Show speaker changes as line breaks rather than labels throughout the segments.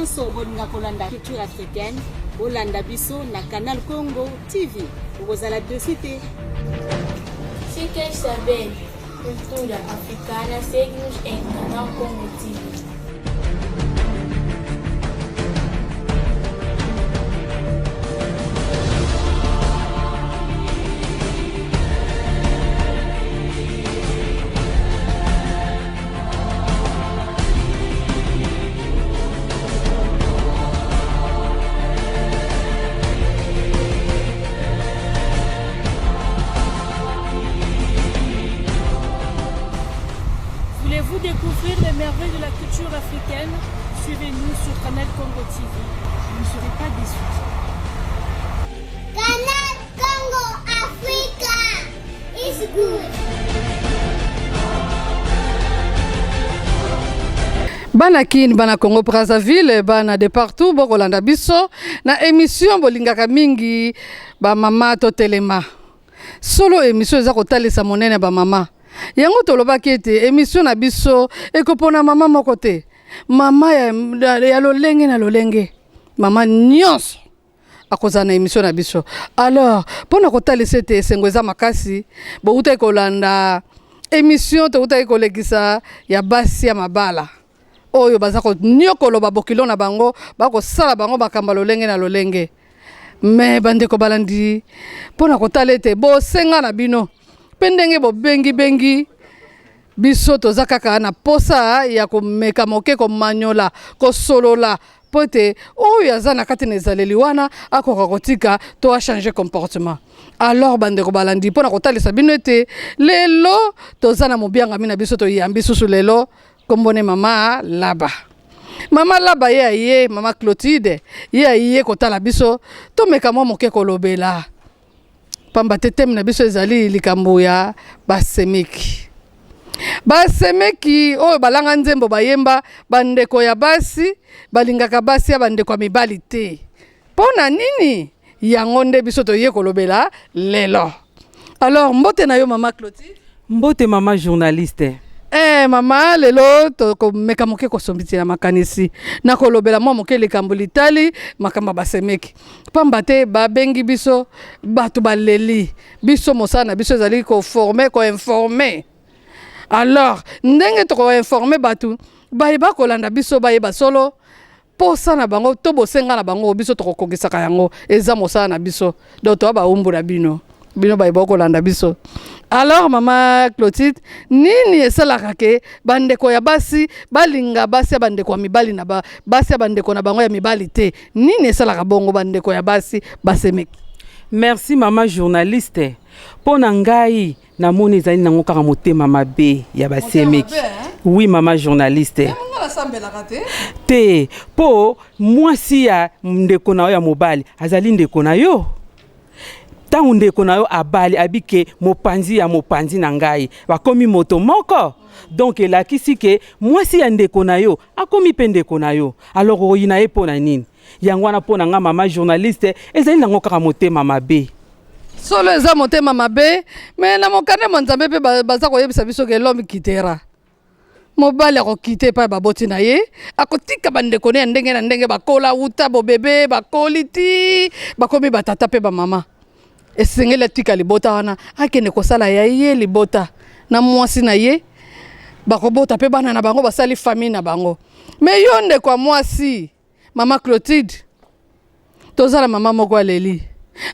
Banso bolinga kolanda culture africaine, bolanda biso na Canal Congo TV. Okozala dessus te.
Se quer saber cultura africana, segue-nos em Canal Congo TV.
Voulez-vous découvrir les merveilles de la culture africaine Suivez-nous sur Canal Congo TV. Vous ne serez pas déçus.
Canal Congo Africa is good.
bana kin bana congo brazzaville bana de partout bokolanda biso na émission bolingaka mingi bamama totelema solo émission eza kotalisa monene bamama yango tolobaki ete émission na biso ekopona mama moko te mama ya, ya lolenge na lolenge mama nyonso akozala na emission na biso alors mpo na kotalisa ete esengo eza makasi bowutaki kolanda emission towutaki kolekisa ya basi ya mabala oyo baza koniokolo babokilo na bango bakosala bango makambo ya lolenge na lolenge me bandeko balandi mpo na kotala ete bosenga na bino mpe ndenge bobengibengi biso toza kaka na posa ya komeka moke komanyola kosolola mpo ete oyo aza na kati na ezaleli wana akoka kotika to achange comportement alors bandeko balandi mpo na kotalisa bino ete lelo toza na mobiangami na biso toyambi susu lelo nkombo ne mama laba mama laba ye aye mama clotide ye aye kotala biso tomeka mwa moke kolobela pamba te teme na biso ezali likambo ya basemeki basemeki oyo balanga nzembo bayemba bandeko ya basi balingaka basi ya bandeko ya mibali te mpo na nini yango nde biso toye kolobela lelo alors mbote na yo mama clotide
Mbote mama journaliste.
Eh, mama lelo tokomeka moke kosombitela makanisi na kolobela mwa moke likambo litali makambo ya basemeki pamba te babengi biso bato baleli biso mosala na biso ezali koforme koinforme alors ndenge tokoinforme bato baye bakolanda biso bayeba solo posa na bango to bosenga na bango biso tokokokisaka yango eza mosala na biso donc toa baumbu na bino bino baye bokolanda biso alors mama clotide nini esalaka ke bandeko ya basi balinga basi ya bandeko ya mibali na ba, basi ya bandeko na bango ya mibali te nini esalaka bongo bandeko ya basi basemeki
Merci mama journaliste. Mpo na ngai namoni ezali nango kaka motema mabe ya basemeki. Oui mama journaliste. Te mpo mwasi ya ndeko na yo ya mobali azali ndeko na yo. Ntango ndeko na yo abali abike mopanzi ya mopanzi na ngai bakomi moto moko donc elakisi ke mwasi ya ndeko na yo akomi mpe ndeko na yo alors okoyina ye mpo na nini? Yango wana mpo na ngai mama journaliste ezali nango kaka motema mabe.
Solo eza motema mabe me na mokanda mwa Nzambe mpe baza koyebisa biso ke l'homme quittera. Mobali akokite epai baboti na ye, akotika bandeko ne ya ndenge na ndenge bakola wuta bobebe, bakoli ti bakomi batata mpe bamama. Esengeli atika libota wana akende kosala ya ye libota na mwasi na ye, bakobota mpe bana na bango, basali famille na bango. Me yo ndeko ya mwasi Mama Clotilde, toza na mama moko aleli,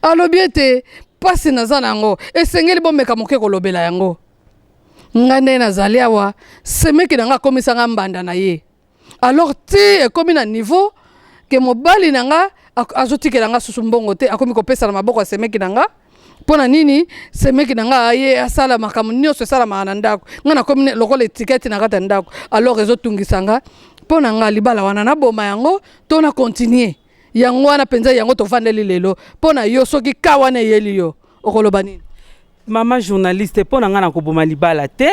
alobi ete mpasi naza na yango esengeli bomeka moke kolobela yango. Ngai nde nazali awa, semeki na ngai akomisa ngai mbanda na ye, alors ti ekomi na niveau ke mobali na nga azotikela nga susu mbongo te, akomi kopesa na maboko ya semeki na nga. Mpo na nini? Semeki na nga aye asala makambo nyonso esalamaka na ndako, nga nakomi lokola etiketi na kati ya ndako, alors ezotungisa nga. Mpo na nga libala wana naboma yango to na continuer yango wana mpenza, yango tovandeli lelo. Mpo na yo soki ka wana eyeli yo okoloba nini?
Mama journaliste, mpo na ngai nakoboma libala te,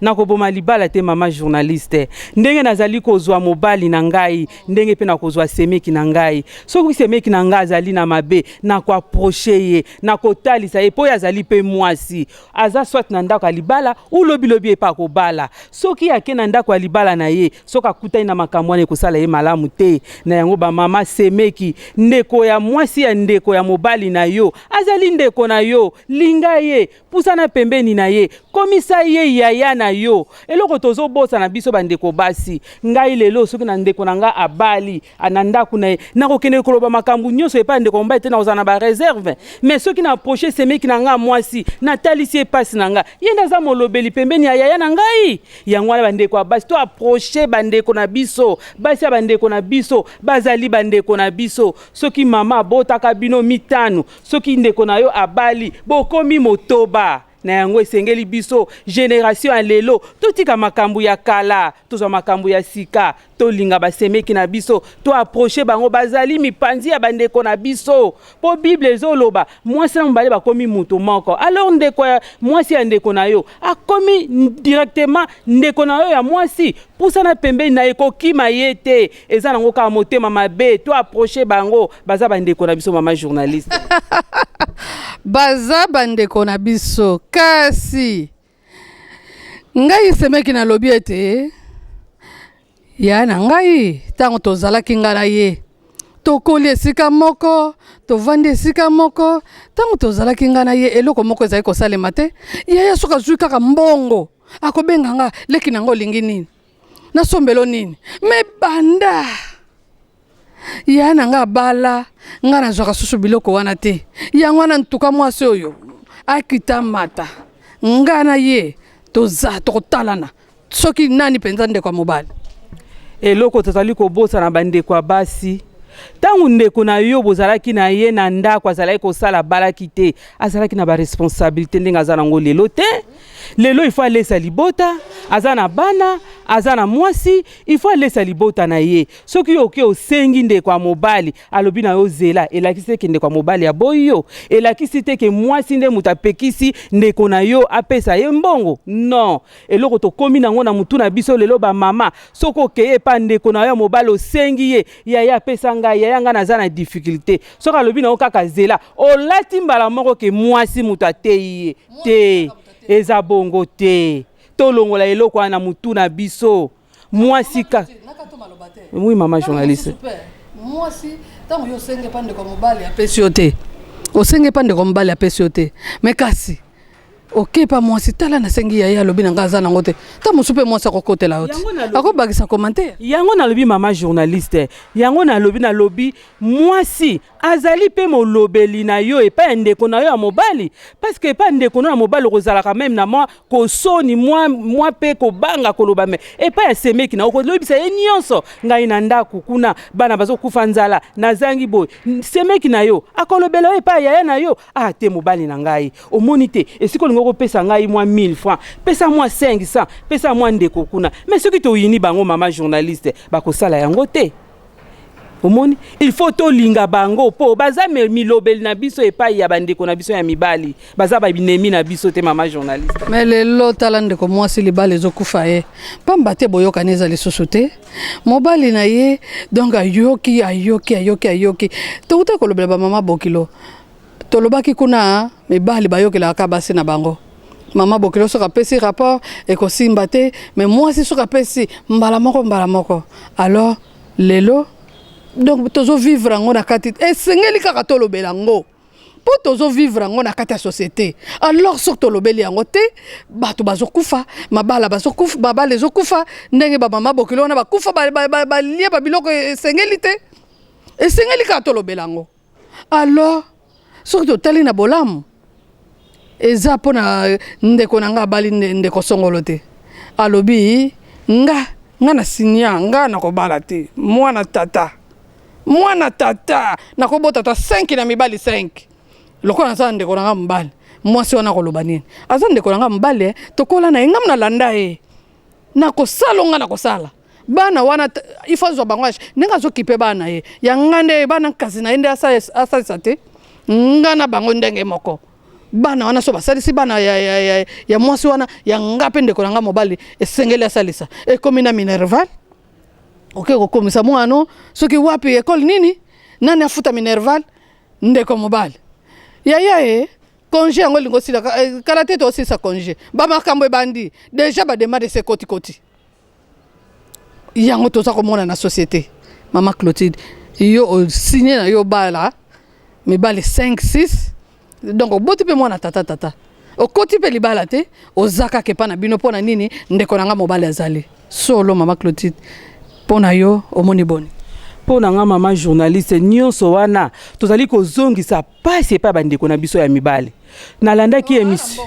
nakoboma libala te. Mama journaliste, ndenge nazali kozwa mobali na ngai, ndenge mpe nakozwa semeki na ngai. Soki semeki na ngai azali na mabe, nakoapprocher ye, nakotalisa ye, mpo oyo azali mpe mwasi, aza soit na ndako ya libala ou lobilobi epe akobala. Soki ake na ndako ya libala na ye, soki akutani na makambo wana, ekosala ye malamu te. Na yango, bamama, semeki, ndeko ya mwasi ya ndeko ya mobali na yo, azali ndeko na yo. Linga ye, pusana pembeni na ye, komisa ye yaya na yo. Eloko tozobosana biso bandeko basi, ngai lelo soki na ndeko na ngai abali na ndako na ye, nakokende koloba makambo nyonso epai ndeko mobali te, nakozala na baréserve. Mais soki na approche semeki na ngai mwasi, natalisi ye mpasi na ngai, ye nde aza molobeli pembeni ya yaya na ngai. Yango wana, bandeko ya basi, to approche bandeko na biso basi ya bandeko na biso, bazali bandeko na biso. Soki mama abotaka bino mitano, soki ndeko na yo abali, bokomi motoba. Na yango, esengeli biso génération ya lelo totika makambo ya kala, tozwa makambo ya sika. Tolinga basemeki na biso, to approche bango, bazali mipanzi ya bandeko na biso, mpo Bible ezoloba mwasi na mobali bakomi moto moko. Alors ndeko ya mwasi ya ndeko na yo akomi directement ndeko na yo ya mwasi. Pusana pembeni na ye, kokima ye te. Eza nango kaka motema mabe. To approche bango, baza bandeko na biso, mama journaliste.
Baza bandeko na biso, kasi ngai semeki nalobi ete ya na ngai, ntango tozalaki ngai na ye, tokoli esika moko, tovandi esika moko, ntango tozalaki ngai na ye, eloko moko ezali kosalema te. Yaya soki azwi kaka mbongo, akobenga nga: "Leki na ngo, olingi nini? Nasombelo nini?" Me banda ya na nga abala, nga nazwaka susu biloko wana te. Yango wana ntuka mwasi oyo akita mata, nga na ye toza tokotalana soki nani mpenza ndeko ya mobali.
Eloko tozali kobosana, bandeko ya basi, ntango ndeko na yo bozalaki na ye na ndako, azalaki kosala, abalaki te, azalaki na baresponsabilité ndenge aza nango lelo te. Lelo il faut alesa libota, aza na bana, aza na mwasi, il faut alesa libota na ye. Soki yo oke osengi ndeko ya mobali, alobi na yo zela, elakisi te ke ndeko ya mobali aboyi yo, elakisi te ke mwasi nde moto apekisi ndeko na yo apesa ye mbongo. Non, eloko tokómi nango na mutu na biso lelo, bamama, soki okeye epa ndeko na yo ya mobali, osengi ye: "Yaya, apesa ngai, yaya, ngai naza na difficulté", soki alobi na yo kaka zela, olati mbala moko ke mwasi moto ateyi ye. Te, eza bongo te. Tolongola eloko wana na mutu na biso. Mwasi ka, oui, mama journaliste.
Mwasi, ntango yo osenge epa ndeko mobali, apesi yo te, osenge epa ndeko mobali, apesi yo te, me kasi okepa mwasi: "Tala, nasengi yaya, alobi na ngai aza nango te." Ta mosu mpe mwasi akokotela yo te, akobakisa commentaire.
Yango nalobi, mama journaliste, yango nalobi mwasi azali mpe molobeli na yo epai ya ndeko na yo ya mobali, parce que epai ya ndeko na yo ya mobali okozalaka même na mwa kosoni, mwa mpe kobanga koloba, me epai ya semeki na okolobisa ye nyonso: "Ngai na ndako kuna bana bazokufa nzala, nazangi boye." Semeki na yo akolobela yo epai ya yaya na yo: "Ah te, mobali na ngai, omoni te, esika olingi kopesa ngai mwa 1000 francs, pesa mwa 500, pesa mwa ndeko kuna." Mais soki toyini bango, mama journaliste, bakosala yango te. Omoni, il faut tolinga bango mpo baza milobeli na biso epai ya bandeko na biso ya mibali, baza babinemi na biso te, mama journaliste.
Me lelo tala, ndeko mwasi, libala ezokufa ye pamba te boyokani eza lisusu te. Mobali na ye donc ayoki, ayoki, ayoki, ayoki. Tokuta kolobela bamama bokilo, tolobaki kuna mibali bayokelaka basi na bango. Mama bokilo soki apesi rapport, ekosimba te, me mwasi soki apesi, mbala moko, mbala moko. Alors lelo donc tozovivre yango na kati, esengeli kaka tolobela yango mpo tozovivre yango na kati ya société. Alors soki tolobeli yango te, bato bazokufa, mabala bazokufa, mabala ezokufa ndenge bamama bokilo wana bakufa, balie babiloko esengeli te. Esengeli kaka tolobela yango. Alors soki totali na bolamu, eza mpona ndeko na nga abali ndeko songolo te, alobi: Nga na sinya, nga nakobala te. Mwana tata, mwana tata, nakobota ta 5 na mibali 5 lokola naza ndeko na nga mobali." Mwasi wana koloba nini? Aza ndeko na nga mobali, eh, tokola na ye, ngam nalanda ye, nakosala nga nakosala bana wana, il faut azwa bango ndenge azokipe bana ye ya nga nde bana nkasi na ye nde asalisa te, nga na bango ndenge moko. Bana wana so basalisi bana ya, ya, ya, ya mwasi wana ya nga mpe ndeko na nga mobali esengeli asalisa. Ekomi na minerval, oke kokomisa mwana soki wapi ekole nini, nani afuta minerval? Ndeko mobali. Yaya e congé yango elingi osila eh, kala te, tosilisa congé, bamakambo ebandi déjà, bademande ese kotikoti. Yango toza komona na société. Mama Clotilde, yo osigne na yo bala mibali 5 6, donc oboti mpe mwana tata tata, okoti mpe libala te, oza kaka epa na bino. Mpo na nini? Ndeko na nga mobali azali solo. Mama Clotilde, mpo na yo omoni boni?
Mpo na nga, mama journaliste, nyonso wana tozali kozongisa pasi epai ya bandeko na biso ya mibali. Nalandaki émission,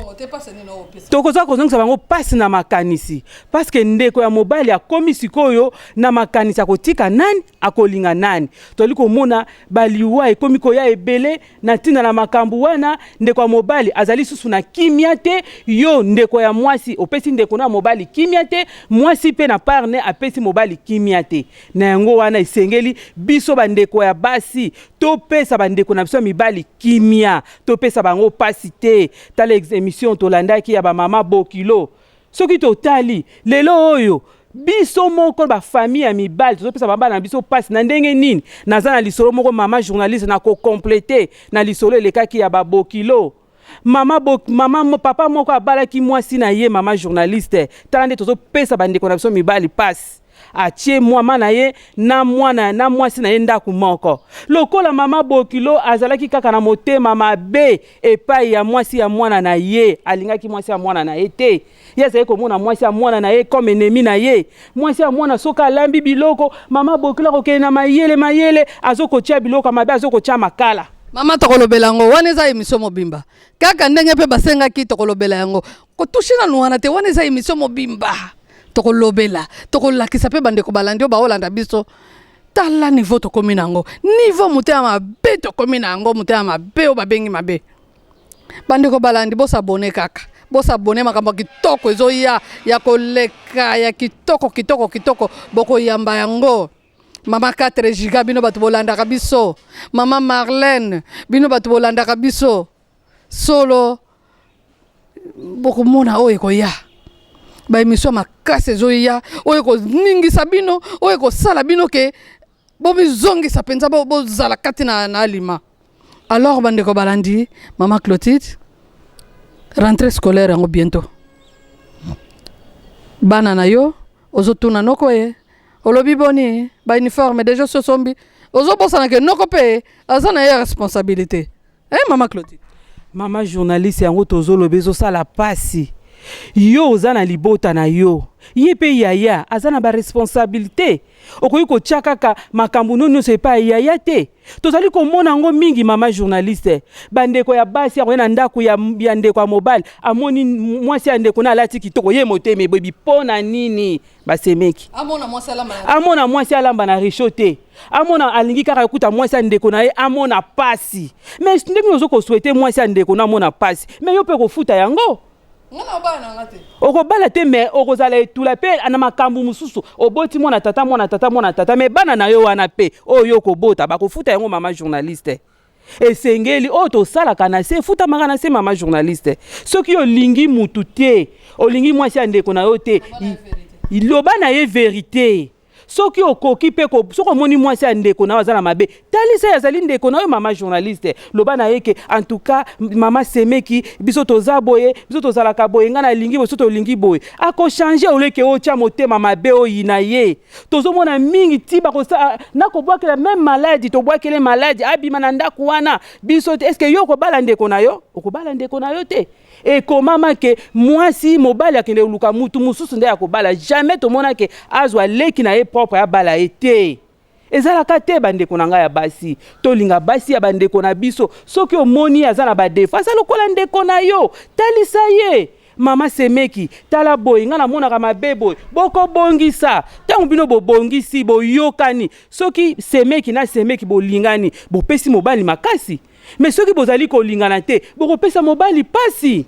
tokozwa kozongisa bango mpasi na makanisi, parce que ndeko ya mobali akomi sikoyo na makanisi akotika nani, akolinga nani. Tozali komona baliwa ekomi koya ebele na ntina na makambo wana. Ndeko ya mobali azali susu na kimia te. Yo ndeko ya mwasi opesi ndeko na ya mobali kimia te, mwasi mpe na part ne apesi mobali kimia te. Na yango wana esengeli biso bandeko ya basi topesa bandeko na biso ya mibali kimia, topesa bango pasi te. Tala émission tolandaki ya bamama bokilo. Soki totali lelo oyo, biso moko bafamille ya mibali tozopesa bana na biso mpasi na ndenge nini? Naza na lisolo moko, mama journaliste, na kocompléter na lisolo elekaki ya babokilo. Mama, bo, mama papa moko abalaki mwasi na ye. Mama journaliste, tala nde tozopesa bandeko na biso mibali mpasi. Atie mama na ye na mwana na mwasi na ye ndako moko. Lokola mama bokilo azalaki kaka na motema mabe epai ya mwasi ya mwana na ye, alingaki mwasi ya mwana na ye te. Ye azali komona mwasi ya mwana na ye comme ennemi na ye. Mwasi ya mwana soki alambi biloko, mama bokilo akokende na mayele mayele, azokotia biloko ya mabe, azokotia makala.
Mama, tokolobela yango wana, eza émission mobimba. Kaka ndenge mpe basengaki, tokolobela yango. Kotoucher nanu wana te, wana eza émission mobimba. Tokolobela, tokolakisa mpe bandeko balandi oyo baolanda biso. Tala niveau tokomi na yango, niveau motema mabe tokomi na yango, motema mabe oyo babengi mabe. Bandeko balandi, bos'abonner kaka, bos'abonner. Makambo ya kitoko ezoya ya koleka, ya kitoko kitoko kitoko, bokoyamba yango. Mama 4 giga, bino bato bolandaka biso, mama Marlène, bino bato bolandaka biso solo, bokomona oyo ekoya. Baémission makasi ezoya, oyo ekoningisa bino, oyo ekosala bino ke bomizongisa mpenza, bozala kati na alima. Alors bandeko balandi, mama Clotilde, rentrée scolaire yango bientôt. Bana na yo ozotuna noko ye, olobi boni bauniforme déjà so osombi? Ozobosana ke noko mpe aza na ye responsabilité, eh, mama Clotilde?
Mama journaliste, yango tozoloba, ezosala pasi. Yo oza na libota na yo, ye mpe yaya aza na baresponsabilité. Okoki kotia kaka makambo no nyonso epai ya yaya te. Tozali komona yango mingi, mama journaliste. Bandeko ya basi akoya na ndako ya ndeko ya mobali, amoni mwasi ya ndeko na alati kitoko, ye motema eboyebi. Mpo na nini basemeki?
Amona
mwasi alamba na réchaud te, amona alingi kaka ekuta mwasi ya ndeko na ye amona pasi. Mais ndenge ozo kosouhaiter mwasi ya ndeko na amona pasi, mais yo mpe kofuta yango. Okobala te, mais okozala etula mpe na makambo mosusu. Oboti mwana tata, mwana tata, mwana tata, mais bana na yo wana mpe oyo okobota bakofuta yango. Mama journaliste, esengeli oyo tosalaka na se efutamaka na se. Mama journaliste, soki olingi mutu te, olingi mwasi ya ndeko na yo te, loba na ye vérité. Soki okoki mpe, soki omoni mwasi ya ndeko na yo aza na mabe, talisa ye azali ndeko na yo. Mama journaliste, loba na ye ke en tout cas, mama semeki, biso toza boye, biso tozalaka boye, ngai nalingi boye, so tolingi boye, akochanger. Oleke otya motema mabe oyina ye. Tozomona mingi ti bakosa nakobwakela même maladie, tobwakele maladie, abima na ndako wana biso te. Est-ce yo okobala ndeko na yo? Okobala ndeko na yo te. Ekomama ke mwasi mobali akende koluka mutu mosusu nde akobala. Jamais tomona ke azwa leki na ye propre abala ye te. Ezalaka te. Bandeko na ngai ya basi, tolinga basi ya bandeko na biso. Soki omoni aza na badéfauts, aza lokola ndeko na yo, talisa ye: mama semeki, tala boye, ngai namonaka mabe boye. Bokobongisa. Ntango bino bobongisi, boyokani, soki semeki na semeki bolingani, bopesi mobali makasi. Mais soki bozali kolingana te, bokopesa mobali pasi,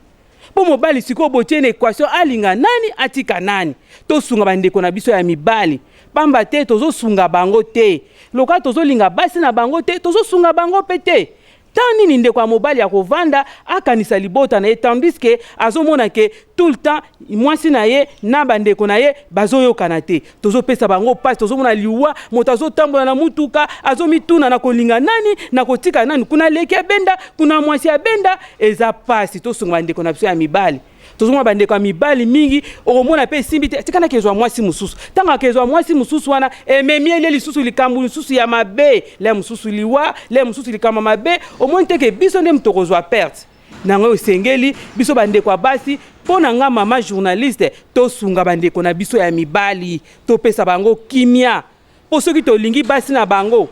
mpo mobali sikoyo botie na équation, alinga nani, atika nani? Tosunga bandeko na biso ya mibali, pamba te tozosunga bango te. Lokola tozolinga basi na bango te, tozosunga bango mpe te. Temps nini ndeko ya mobali akovanda akanisa libota na ye, tandis que azomona ke tout le temps mwasi na ye na bandeko na ye bazoyokana te? Tozopesa bango mpasi, tozomona liwa. Moto azotambola na mutuka, azomituna: na kolinga nani, na kotika nani? Kuna leki abenda, kuna mwasi abenda. Eza mpasi. Tosunga bandeko na biso ya mibali. Tozomona bandeko ya mibali mingi, okomona mpe esimbi te, tikana kezwa mwasi mosusu. Ntango akezwa mwasi mosusu wana, ememi ele lisusu likambo lisusu ya mabe, le mosusu liwa, le mosusu likambo ya mabe. Omoni teke biso nde moto kozwa perte nango. Esengeli biso bandeko ya basi, mpo na nga mama journaliste, tosunga bandeko na biso ya mibali, topesa bango kimia. Mpo soki tolingi basi na bango,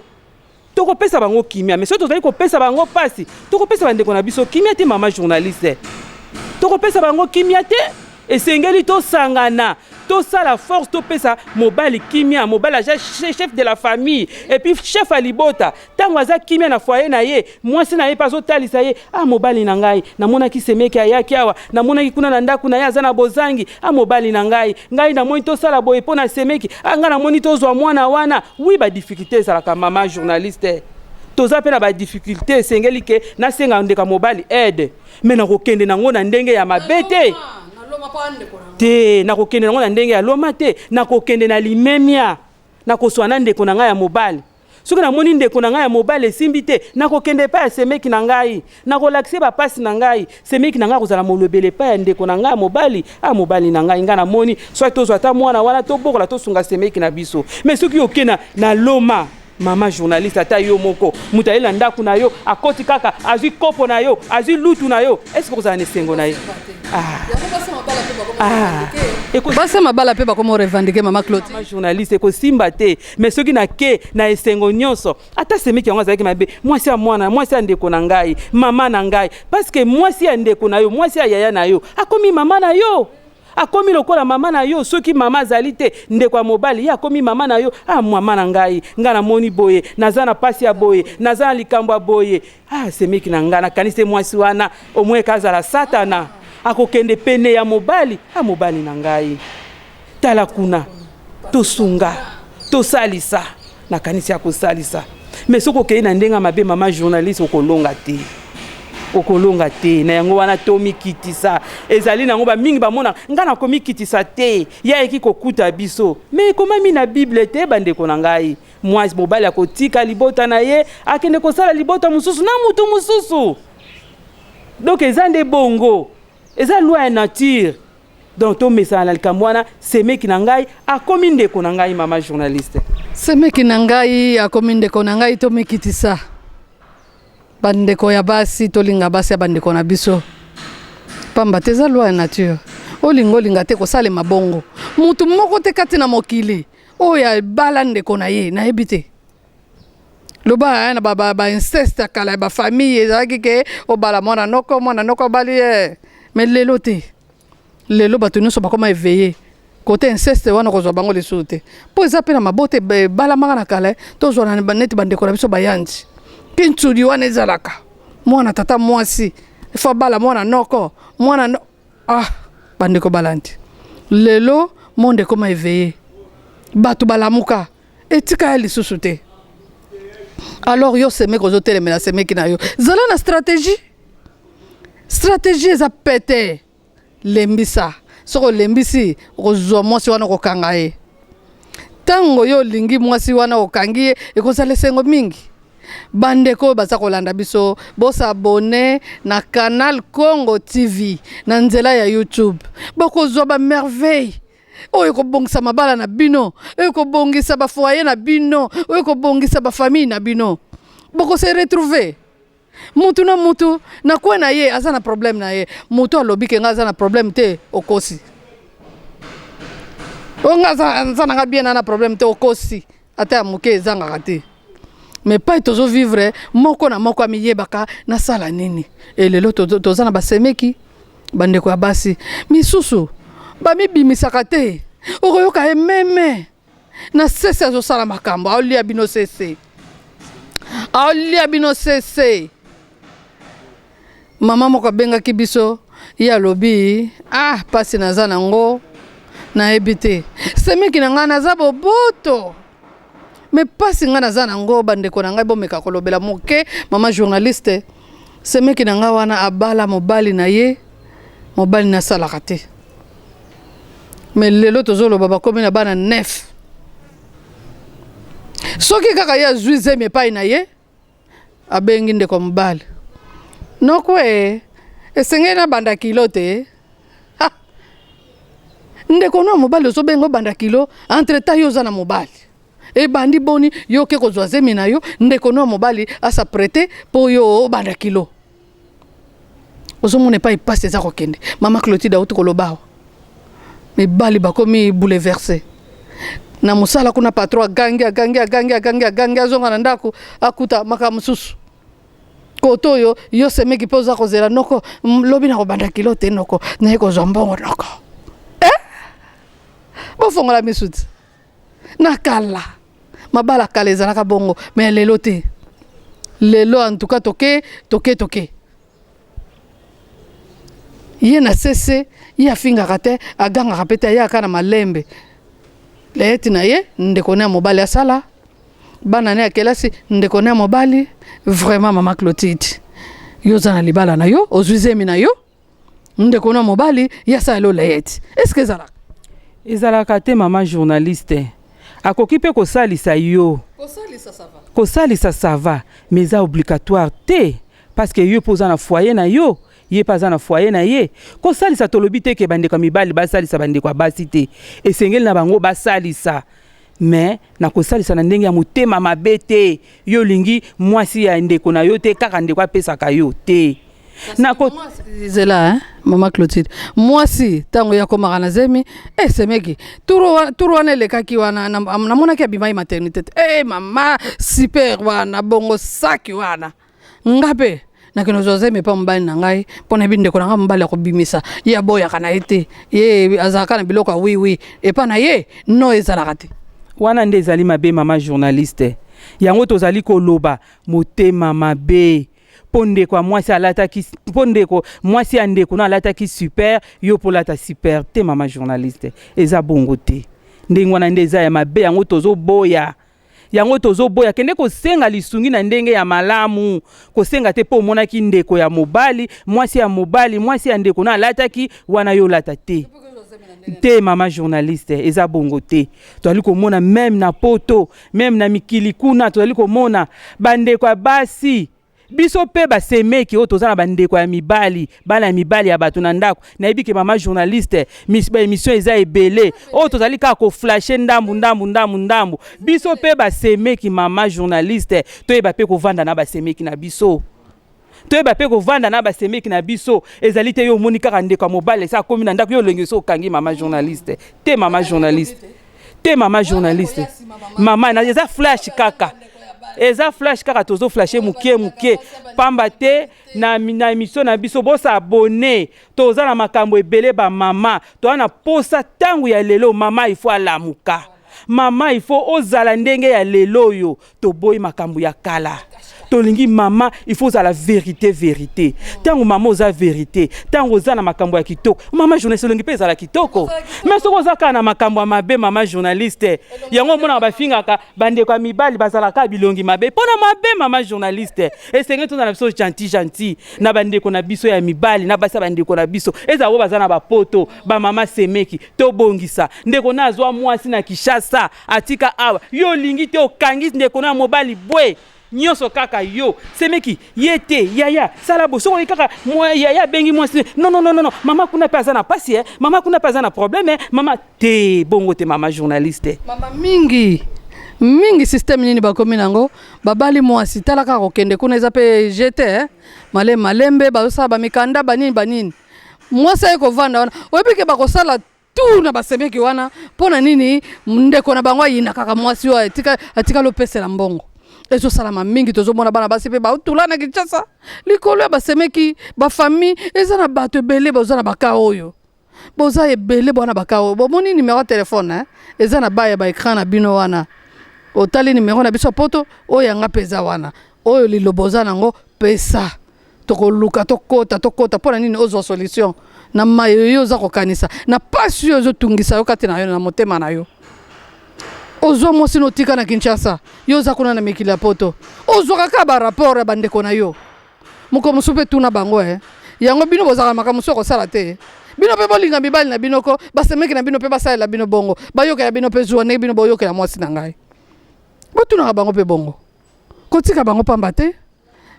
tokopesa bango kimia. Mais soki tozali kopesa bango mpasi, tokopesa bandeko na biso kimia te. Mama journaliste, tokopesa bango kimia te. Esengeli tosangana, tosala force, topesa mobali kimia. Mobali aza chef de la famille et puis chef ya libota. Ntango aza kimia na foyer na ye, mwasi na ye mpe azotalisa ye: "Ah, mobali na ngai, namonaki semeki ayaki awa, namonaki kuna na ndako na ye aza na bozangi. Ah, mobali na ngai, ngai namoni tosala boye mpo na semeki. Ah, ngai namoni tozwa mwana wana." Oui, badifficulté ezalaka, mama journaliste, toza mpe na badifficulté. Esengeli ke nasenga ndeko ya mobali aide, mais nakokende nango na ndenge ya mabe te. Te, nakokende nango na ndenge ya loma te. Nakokende na limemia, nakoswa na ndeko na ngai ya mobali. Soki namoni ndeko na ngai ya mobali esimbi te, nakokende epai ya semeki na ngai, nakolakisa bapasi na ngai. Semeki na ngai akozala molobeli epai ya ndeko na ngai ya mobali: "A, mobali na ngai, ngai namoni soki tozwa ata mwana wana, tobokola, tosunga semeki na biso." Mais soki oke na loma, mama journaliste, ata yo moko, moto aye na ndako na yo, akoti kaka, azwi kopo na yo, azwi lutu na yo, est-ce kozala na esengo na ye? Ah. Ah.
Basi mabala mpe bakoma revendiquer, mama Clotilde.
Mama journaliste, ekosimba te. Mais soki nake na esengo nyonso, ata semeki yango azalaki mabe, mwasi ya mwana, mwasi ya ndeko na ngai, mama na ngai, parce que mwasi ya ndeko na yo, mwasi ya yaya na yo akomi mama na yo, akomi lokola mama na yo. Soki mama azali te, ndeko ya mobali ye akomi mama na yo. "Ah, mama na ngai, ngai namoni boye, naza na pasi ya boye, naza na likambo ya boye. Ah, semeki na ngai, nakanisi mwasi wana omweka azala satana." Akokende pene ya mobali: "Ah, mobali na ngai, tala kuna, tosunga, tosalisa." Nakanisi ya kosalisa. Mais soki okei na ndenge ya mabe, mama journaliste, okolonga te, okolonga te. Na yango wana tomikitisa. Ezali nango bamingi bamona ngai nakomikitisa te, ye ayeki kokuta biso. Mais ekomami na Bible te, bandeko na ngai. Mwasi, mobali akotika libota na ye, akende kosala libota mosusu na mutu mosusu. Donc eza nde bongo, eza loi ya nature. Donc tomesana na likambo wana. Semeki na ngai akomi ndeko na ngai, mama journaliste.
Semeki na ngai akomi ndeko na ngai. Tomikitisa, bandeko ya basi, tolinga basi ya bandeko na biso, pamba te eza loi ya nature. Olinga, olinga te, kosalema bongo. Mutu moko te kati na mokili oyo abala ndeko na ye, nayebi te. Loba na bainceste ya kala ya bafamille, ezalaki ke obala mwana noko, mwana noko abali ye. Mais lelo te. Lelo bato nyonso bakoma éveillé. Côté inceste wana, kozwa bango lisusu te, mpo eza mpe na mabota ebalamaka na kala. Tozwa na neti bandeko na biso bayandi mpe ntudi wana, ezalaka mwana tata mwasi ifo abala mwana noko, mwana no... Ah, bandeko balandi, lelo monde ekoma éveillé, bato balamuka, etika ya lisusu te. Alors yo semeki, ozotelemela semeki na yo, zala na stratégie. Stratégie eza pete: lembisa. Soki olembisi, okozwa mwasi wana, okokanga ye. Ntango yo olingi mwasi wana, okangi ye, ekozala esengo mingi. Bandeko oyo baza kolanda biso, bos'abonner na Canal Congo TV na nzela ya YouTube. Bokozwa bamerveille oyo ekobongisa mabala na bino, oyo ekobongisa bafoyer na bino, oyo ekobongisa bafamille na bino. Bokose retrouver mutu na mutu na kwe na ye aza na problème na ye. Mutu alobi ke nga aza na problème te, okosi. Oyo nga aza nanga bien, na problème te, okosi. Ata ya moke ezangaka te. Mais pai tozovivre, moko na moko amiyebaka nasala nini. Elelo toza na basemeki, bandeko ya basi misusu bamibimisaka te. Okoyoka ye meme na sese, azosala makambo, aolia bino sese, aolia bino sese. Mama moko abengaki biso, ye alobi: "Ah, mpasi naza nango, nayebi te. Semeki na ngai, naza boboto, mais mpasi ngai naza nango." Bandeko na ngai, bomeka kolobela moke, mama journaliste. Semeki na nga wana abala mobali na ye, mobali na asalaka te. Mais lelo tozoloba bakomi na bana 9. Soki kaka ye azwi zemi epai na ye, abengi ndeko mobali. Noko e, esengeli nabanda kilo te. Ha! Ndeko no mobali ozobenga obanda kilo, entre temps yo oza na mobali. Ebandi boni yo oke kozwa zemi na yo, ndeko no ya mobali a s'apprete po yo obanda kilo. Ozomona epai pasi eza kokende. Mama Clotilde auti koloba awa. Mibali bakomi bouleverse. Na mosala kuna patron agangi agangi agangi agangi agangi azonga na ndako akuta makambo mosusu. Koto oyo yo semeki mpe oza kozela noko lobi na kobanda kilo te noko naye kozwa mbongo noko. Eh? Bofongola misu ti. Na kala mabala kala ezalaka bongo mais lelo te. Lelo en tout cas toke toke toke. Ye na sese ye afingaka te agangaka pe te ayaka na malembe. Layeti na ye ndeko na ya mobali asala bana na ya kelasi ndeko na ya mobali vraiment mama Clotilde yo oza na libala na yo ozwi zemi na yo ndeko na mobali ye asala lo layeti est ce que ezalaka?
Ezalaka te mama journaliste akoki pe kosalisa yo kosalisa ça va mais eza obligatoire te parce que yo pe oza na foyer na yo ye pe aza na foyer na ye kosalisa tolobi te ke bandeko ya mibali basalisa bandeko ya basi te esengeli na bango basalisa mais na kosalisa na ndenge ya motema mabe te yo olingi mwasi ya ndeko na yo te kaka ndeko apesaka yo te
nako zela hein mama Clotilde mwasi ntango ye akomaka na zemi eh, semeki turu wana elekaki wana namonaki abimaki maternité te eh, mama super wana bongo saki wana nga mpe nakende kozwa zemi epa mobali na ngai mpo nayebi ndeko na ngai mobali akobimisa ye aboyaka na ye te ye azalaka na biloko ya wiwi epa na ye no ezalaka te
wana nde ezali mabe mama journaliste yango tozali koloba motema mabe mpo ndeko ya mwasi alataki mpo ndeko mwasi ya ndeko no alataki super yo mpo olata super te mama journaliste eza bongo te ndenge wana nde eza ya mabe yango tozoboya yango tozoboya kende kosenga lisungi na ndenge ya malamu kosenga te mpo omonaki ndeko ya mobali mwasi ya mobali mwasi ya ndeko no alataki wana yo olata te te mama journaliste eza bongo te tozali komona meme na poto meme na mikili kuna tozali komona bandeko ya basi biso mpe basemeki oyo toza na bandeko ya mibali bana ya mibali ya bato na ndako nayebi ke mama journaliste baemission eza ebele oyo tozali kaka koflashe ndambu ndambu ndambu ndambu biso mpe basemeki mama journaliste toyeba mpe kovanda na basemeki na biso toyeba mpe kovanda na basemeki na biso ezali te yo omoni kaka ndeko ya mobali esi akomi na ndako yo olongi esi okangi mama journaliste te mama journaliste te mama journaliste mama na eza flash kaka eza flash kaka tozo flashe mokie mokie pamba te na, na emission na biso bosabone toza na makambo ebele bamama toza na posa ntango ya lelo mama ifo alamuka mama ifo ozala ndenge ya lelo oyo toboyi makambo ya kala tolingi mama il faut ozala verite verite ntango mama oza verite ntango oza na makambo ya kitoko mama journaliste olingi mpe ezala kitoko mais soki oza kaka na makambo ya mabe mama journaliste yango omonaka bafingaka bandeko ya mibali bazalaka bilongi mabe mpo na mabe mama journaliste esengeli tozala na biso gentil gentil na bandeko na biso ya mibali na basi ya bandeko na biso ezala oyo baza na bapoto bamama semeki tobongisa ndeko na azwa mwasi na Kinshasa atika awa yo olingi te okangi ndeko na mobali bwe nyonso kaka yo semeki ye te yaya sala bo soki oye kaka yaya abengi mwasi non non non non mama kuna mpe aza na pasi eh mama kuna mpe aza na problème eh mama te bongo te mama journaliste
mama mingi mingi système nini bakomi nango babali mwasi tala kaka kokende kuna eza mpe jete eh? male malembe bazosala bamikanda banini banini mwasi aye kovanda wana oyebi ke bakosala tout na basemeki wana mpo na nini ndeko na bango ayina kaka mwasi oyo atikali opesela mbongo ezosalama mingi tozomona bana basi mpe baotula na Kinshasa likolo ya basemeki bafamille eza na bato ebele boza na baka oyo boza ebele bwana baka oyo bomoni numero ya telefone eh? eza na ba ya baecran na bino wana otali numero na biso ya poto oyo yanga mpe eza wana oyo liloba oza nango pesa tokoluka tokota tokota mpo na nini ozwa solution na maye yo oza kokanisa na pasi oyo ezotungisa yo kati na yo na motema na yo ozwa mwasi na otika na Kinshasa yo oza kuna na mikili ya poto ozwaka kaka barapport ya bandeko na yo. Mokolo mosusu mpe tuna bango eh. Yango bino bozalaka makambo mosusu ya kosala te. Bino mpe bolinga mibali na bino ko, basemeki na bino mpe basalela bino bongo, bayokela bino mpe zuwa ndenge bino boyokela mwasi na ngai. Botunaka bango mpe bongo. Kotika bango pamba te.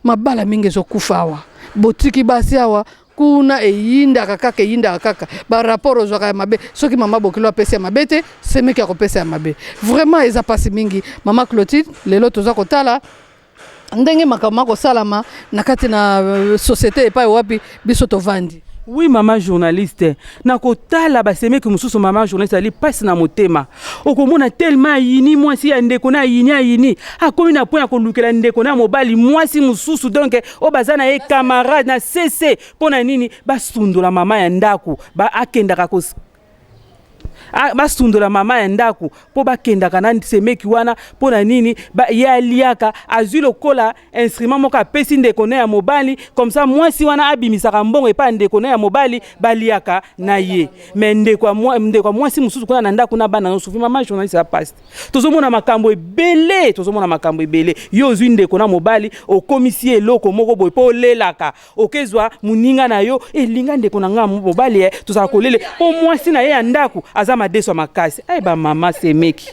Mabala mingi ezokufa awa. Botiki basi awa kuna eyindaka kaka eyindaka kaka ba rapport ozwaka ya mabe soki mama bokilo apesi ya mabe te semeki akopesa ya mabe vraiment eza pasi mingi mama Clotilde lelo toza kotala ndenge makambo makosalama na kati na euh, société epai wapi biso tovandi.
Oui mama journaliste, na kotala basemeki mosusu mama journaliste ali pasi na motema. Okomona tellement ayini mwasi ya ndeko na ayini ayini akomi na point ya kolukela ndeko na mobali mwasi mosusu donc oyo baza na ye camarade na cc mpo na nini basundola mama ya ndako ba akendaka ko basundola mama ya ndako mpo bakendaka na semeki wana mpo na nini ye aliaka azwi lokola instrument moko apesi ndeko na ya mobali comme ça mwasi wana abimisaka mbongo epai ya ndeko na ya mobali baliaka na ye mais ndeko ya mwasi mosusu kuna na ndako na bana nyonso mama journaliste ya pasi tozomona makambo ebele tozomona makambo ebele yo ozwi ndeko na mobali okomisi ye eloko moko boye mpo olelaka okezwa moninga na yo elinga ndeko na ngai mobali ye tozala kolele mpo mwasi na ye ya ndako aza madeso ya makasi aye bamama semeki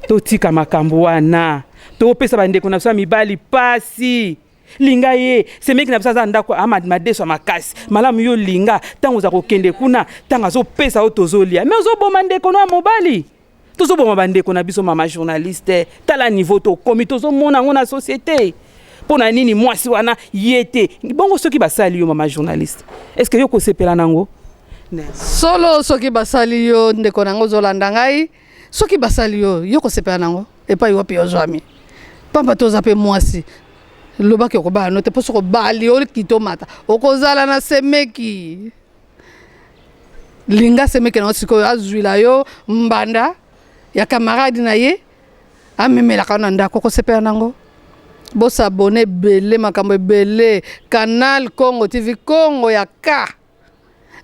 totika makambo wana topesa bandeko na biso ya mibali pasi linga ye semeki na biso aza ndako madeso ya makasi malamu yo linga ntango oza kokende kuna ntango azopesa yo tozolia me ozoboma ndeko no ya mobali tozoboma bandeko na biso mama journaliste tala niveau tokomi tozomona yango na société mpo na nini mwasi wana ye te bongo soki basali yo mama journaliste est ce que yo kosepela nango
solo soki basali yo ndeko nango ozolanda ngai soki basali yo yo kosepela nango epai wapi ozwami pamba te oza mpe mwasi lobaki okobala no te mpo soki obali okita omata okozala na semeki linga semeki na yo sikoyo azwila yo mbanda ya camarade na ye amemelaka na ndako okosepela nango bosabone ebele makambo ebele canal Congo TV Congo ya ka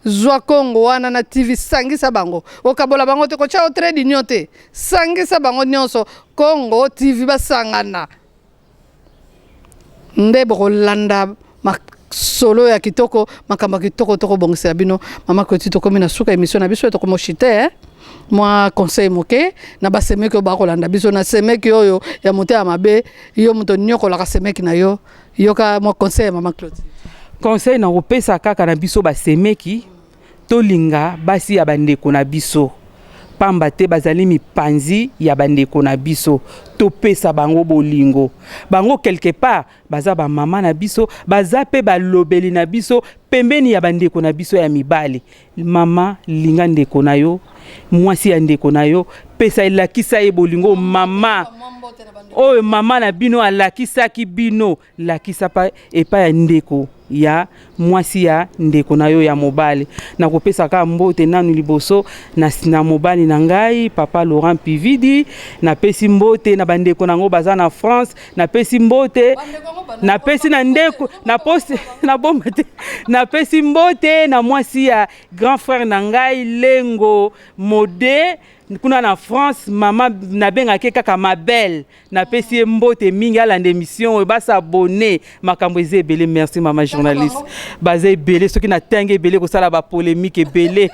zwa Congo wana na TV sangisa bango okabola bango te kotya yo trait d'union te sangisa bango nyonso Congo TV basangana nde bokolanda masolo ya kitoko makambo ya kitoko tokobongisela bino mama Koti tokomi na suka émission na biso tokomoshite eh? mwa conseil moke na basemeki oyo bakolanda biso na semeki oyo ya motema mabe yo moto nyokolaka semeki na yo yoka mwa conseil ya mama Claudine
conseil nakopesa kaka na biso basemeki tolinga basi ya bandeko na biso pamba te bazali mipanzi ya bandeko na biso topesa bango bolingo bango quelque part baza bamama na biso baza mpe balobeli na biso pembeni ya bandeko na biso ya mibali mama linga ndeko na yo mwasi ya ndeko na yo pesa elakisa ye bolingo mama oyo mama na bino alakisaki bino lakisa pa epai ya ndeko ya mwasi ya ndeko na yo ya mobali. Nakopesa kaka mbote nanu liboso na, na mobali na ngai papa Laurent Pividi. Napesi mbote na bandeko na yango baza na France. Napesi mbote, napesi na ndeko na poste na bomba te. Napesi mbote na mwasi ya grand frère na ngai Lengo Mode kuna na France, mama nabengaki ye kaka ma belle. Napesi ye mbote mingi, alanda émission oyo, basabone, makambo eza ebele. Merci mama journaliste, baza ebele, soki natangi ebele kosala ba polémique ebele.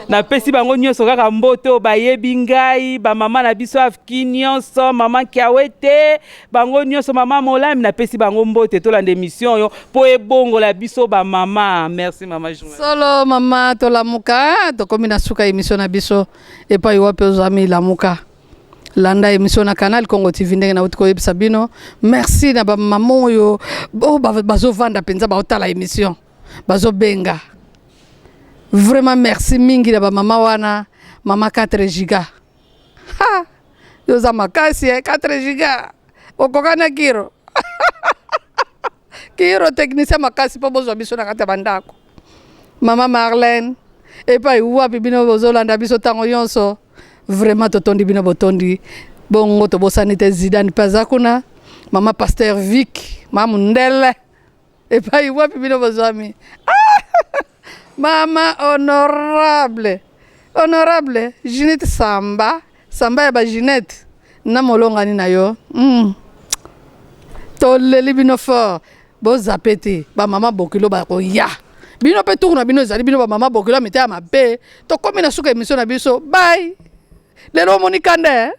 Napesi bango nyonso kaka mbote oyo bayebi ngai, bamama na biso afki nyonso, mama Kiawete, bango nyonso, mama Molami, napesi bango mbote. Tolanda émission oyo mpo ebongola biso bamama. Merci mama journaliste.
Solo mama, tolamuka, tokomi na suka émission na biso. Epai wapi ozwami lamuka landa émission na canal Congo TV ndenge nauti koyebisa bino. Merci na bamama oyo oyo bazovanda mpenza baotala émission bazobenga vraiment merci mingi na bamama wana. Mama 4 giga ha yo oza makasi eh, 4 giga okoka na kiro kiro technicien makasi mpo bozwa biso na kati ya bandako. Mama Marlène epai wapi bino bozolanda biso ntango nyonso vraiment totondi bino botondi bongo tobosani te Zidane mpe aza kuna mama Pasteur Vic mama Mundele epai wapi bino bozwami mama honorable honorable Ginette Samba Samba ya ba Ginette na molongani na yo. Toleli bino fort. Bozape te, bamama bokilo bakoya. Bino mpe tour na bino ezali, bino bamama bokilo ya mitema mabe. Tokomi na suka émission na biso. Bye. Lelo omoni kanda, eh?